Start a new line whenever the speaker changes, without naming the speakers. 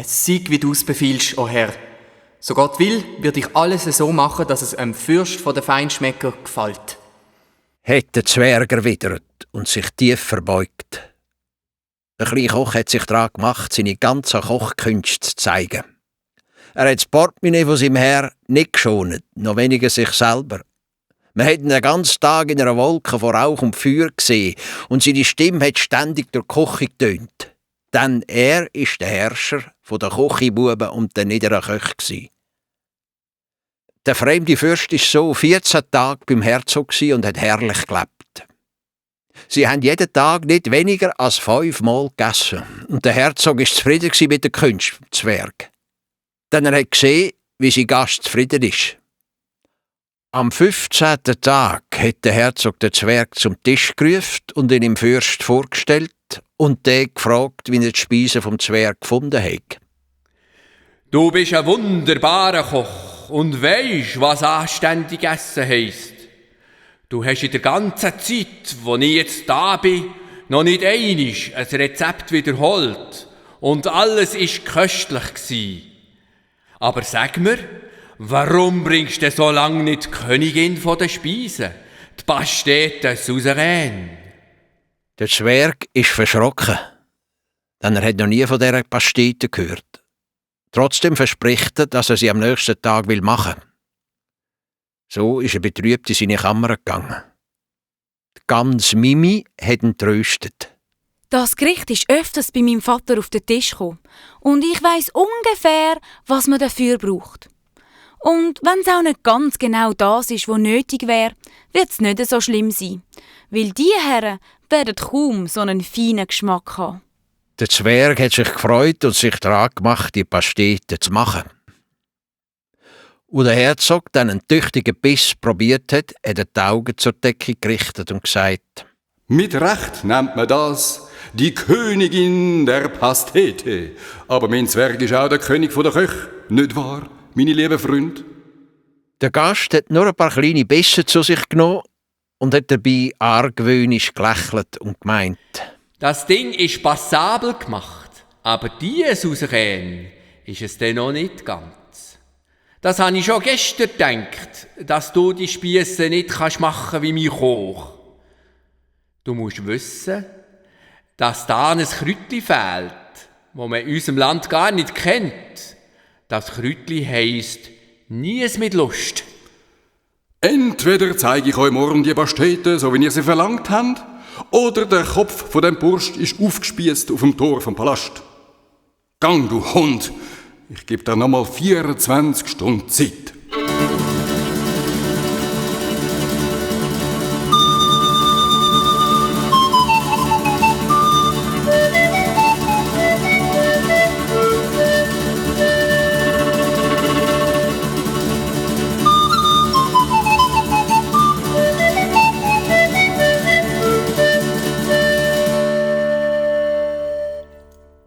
Es sei, wie du es befiehlst, o Herr. So Gott will, wird ich alles so machen, dass es einem Fürst von den Feinschmecker gefällt.
Hat der Zwerg erwidert und sich tief verbeugt. Der kleine Koch hat sich daran gemacht, seine ganzen Kochkünste zu zeigen. Er hat das Portemonnaie von seinem Herr nicht geschont, noch weniger sich selber. Man hat ihn den ganzen Tag in einer Wolke von Rauch und Feuer gesehen und seine Stimme hat ständig durch die Küche getönt. Denn er ist der Herrscher der Küchenbuben und der niederen Köche. Der fremde Fürst war so 14 Tage beim Herzog und hat herrlich gelebt. Sie haben jeden Tag nicht weniger als 5 Mal gegessen. Und der Herzog war zufrieden mit den Künsten des Zwerg. Denn er hat gesehen, wie sein Gast zufrieden ist. Am 15. Tag hat der Herzog den Zwerg zum Tisch gerufen und ihn dem Fürst vorgestellt und der gefragt, wie er die Speise vom Zwerg gefunden hat.
Du bist ein wunderbarer Koch und weisst, was anständig essen heisst. Du hast in der ganzen Zeit, wo ich jetzt da bin, noch nicht einmal ein Rezept wiederholt und alles war köstlich gewesen. Aber sag mir, warum bringst du so lange nicht die Königin von den Speisen, die Pastete Suzeraine?
Der Zwerg ist verschrocken, denn er hat noch nie von dieser Pastete gehört. Trotzdem verspricht er, dass er sie am nächsten Tag machen will. So ist er betrübt in seine Kammer gegangen. Die Gans Mimi hat ihn tröstet.
Das Gericht ist öfters bei meinem Vater auf den Tisch gekommen und ich weiss ungefähr, was man dafür braucht. Und wenn es auch nicht ganz genau das ist, was nötig wäre, wird es nicht so schlimm sein, weil die Herren werden kaum so einen feinen Geschmack haben.
Der Zwerg hat sich gefreut und sich daran gemacht, die Pastete zu machen. Und der Herzog dann einen tüchtigen Biss probiert hat er die Augen zur Decke gerichtet und gesagt:
Mit Recht nennt man das die Königin der Pastete. Aber mein Zwerg ist auch der König der Köche, nicht wahr, meine lieben Freunde?
Der Gast hat nur ein paar kleine Bissen zu sich genommen und hat dabei argwöhnisch gelächelt und gemeint:
Das Ding ist passabel gemacht, aber die Suzeraine ist es denn noch nicht ganz. Das habe ich schon gestern gedacht, dass du die Spiesse nicht machen kannst wie mein Koch. Du musst wissen, dass da ein Kräutli fehlt, das man in unserem Land gar nicht kennt. Das Kräutli heisst «Nies mit Lust».
Entweder zeige ich euch morgen die Pastete, so wie ihr sie verlangt habt, oder der Kopf von dem Bursch ist aufgespießt auf dem Tor vom Palast. Gang, du Hund! Ich gebe dir nochmal 24 Stunden Zeit.